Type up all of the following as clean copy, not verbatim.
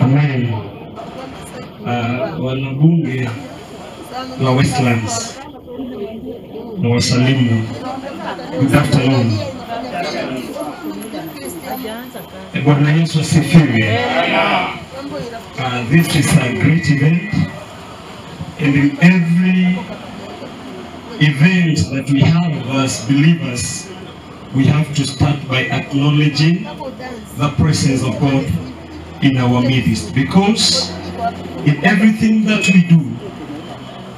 Amen. Wanabunge la Westlands na wasalimu. Good afternoon. Bwana Yesu asifiwe. This is a great event, and in every event that we have as believers, we have to start by acknowledging the presence of God in our midst, because in everything that we do,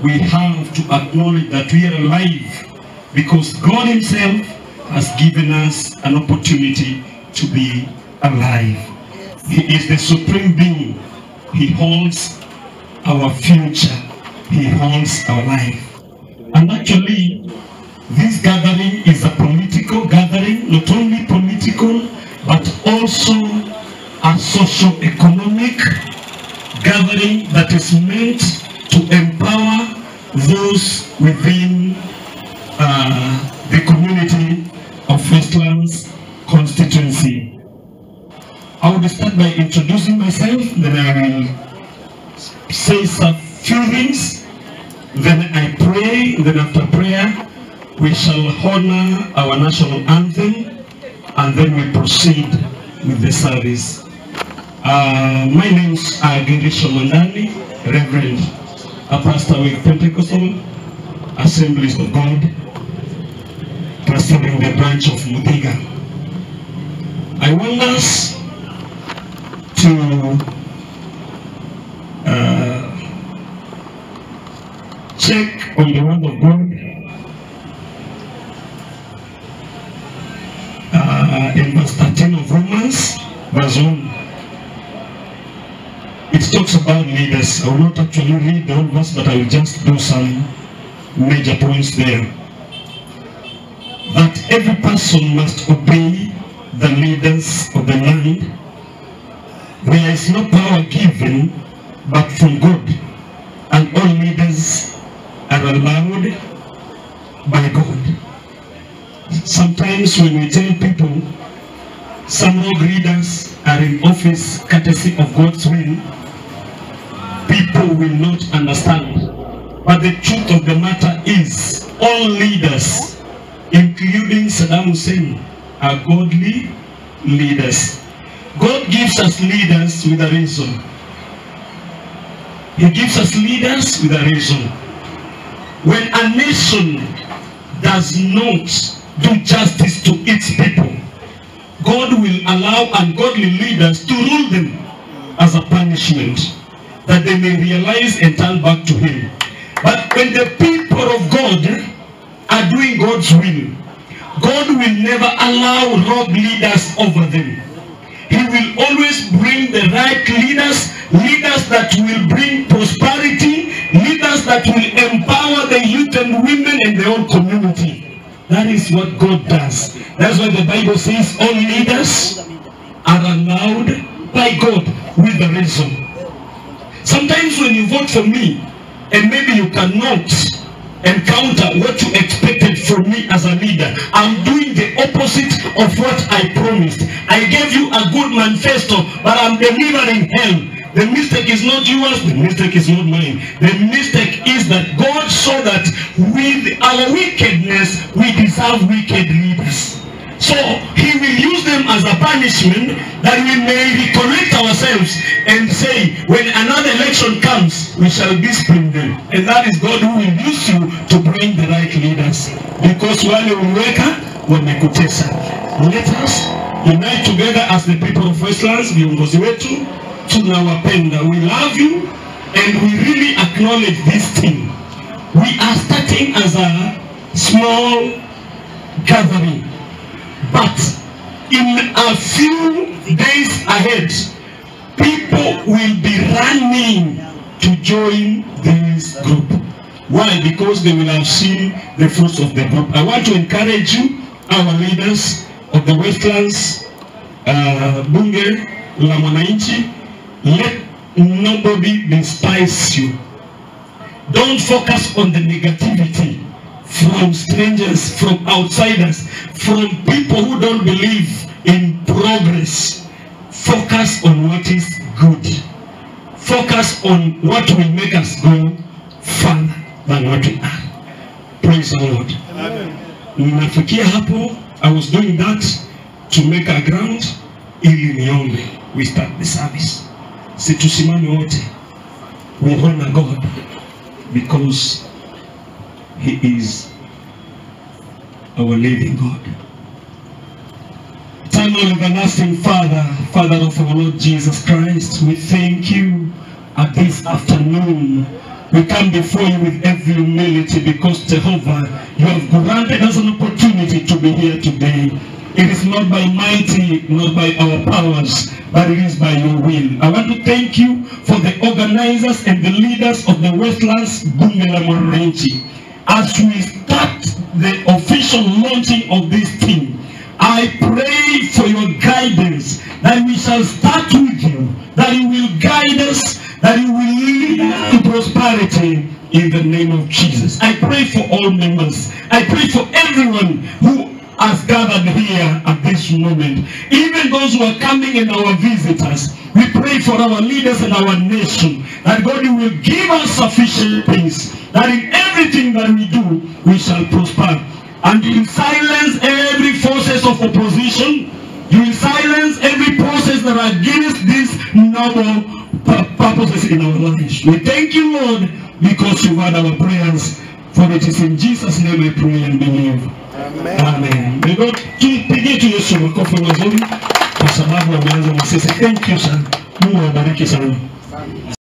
we have to acknowledge that we are alive because God Himself has given us an opportunity to be alive. He is the supreme being. He holds our future. He holds our life. And actually, this gathering is a political gathering, not only political, but also a socio-economic gathering that is meant to empower those within the community of Westlands constituency. I will start by introducing myself, then I will say some few things, then I pray, then after prayer we shall honor our national anthem, and then we proceed with the service. My name is Girisho Mandani, Reverend, a pastor with Pentecostal Assemblies of God, pastoring the branch of Muthiga. I want us to check on the Word of God in verse 13 of Romans, verse 1. It talks about leaders. I will not actually read the whole verse, but I will just do some major points there. That every person must obey the leaders of the land. There is no power given but from God, and all leaders are allowed by God. Sometimes when we tell people some rogue leaders are in office courtesy of God's will, people will not understand. But the truth of the matter is, all leaders, including Saddam Hussein, are godly leaders. God gives us leaders with a reason. He gives us leaders with a reason. When a nation does not do justice to its people, God will allow ungodly leaders to rule them as a punishment, that they may realize and turn back to Him. But when the people of God are doing God's will, God will never allow rogue leaders over them. He will always bring the right leaders, leaders that will bring prosperity, leaders that will empower the youth and women in their own community. That is what God does. That's why the Bible says all leaders are allowed by God with a reason. Sometimes when you vote for me, and maybe you cannot encounter what you expected from me as a leader, I'm doing the opposite of what I promised. I gave you a good manifesto, but I'm delivering hell. The mistake is not yours, the mistake is not mine. The mistake is that God saw that with our wickedness, we deserve wicked leaders. So He will use them as a punishment, that we may recollect ourselves and say, when another election comes, we shall discipline them. And that is God who will use you to bring the right leaders. Because wale uweka wamekutesa. Let us unite together as the people of Westlands, viongozi wetu, tunawapenda. We love you and we really acknowledge this thing. We are starting as a small gathering, but in a few days ahead, people will be running to join this group. Why? Because they will have seen the fruits of the group. I want to encourage you, our leaders of the Westlands, Bunge la Mwananchi, let nobody despise you. Don't focus on the negativity from strangers, from outsiders, from people who don't believe in progress. Focus on what is good. focus on what will make us go further than what we are. Praise the Lord. Nafikia hapo, I was doing that to make a ground ili niombe. We start the service. Situsimame wote. We honor God because He is our living God. Eternal everlasting Father, Father of our Lord Jesus Christ, we thank you at this afternoon. We come before you with every humility because Jehovah, you have granted us an opportunity to be here today. It is not by mighty, not by our powers, but it is by your will. I want to thank you for the organizers and the leaders of the Westlands Bunge la Mwananchi. As we start the official launching of this team, I pray for your guidance, that we shall start with you, that you will guide us, that you will lead us to prosperity in the name of Jesus. I pray for all members. I pray for everyone who has gathered here at this moment, even those who are coming and our visitors. We pray for our leaders and our nation, that God will give us sufficient peace, that in everything that we do, we shall prosper. And you will silence every forces of opposition. You will silence every process that are against these noble purposes in our lives. We thank you, Lord, because you've heard our prayers. For it is in Jesus' name I pray and believe. Amen. Amen. May God tupigie tu Yesu makofi mazuri kwa sababu ameanza na sisi. Thank you sana. Mungu awabariki sana.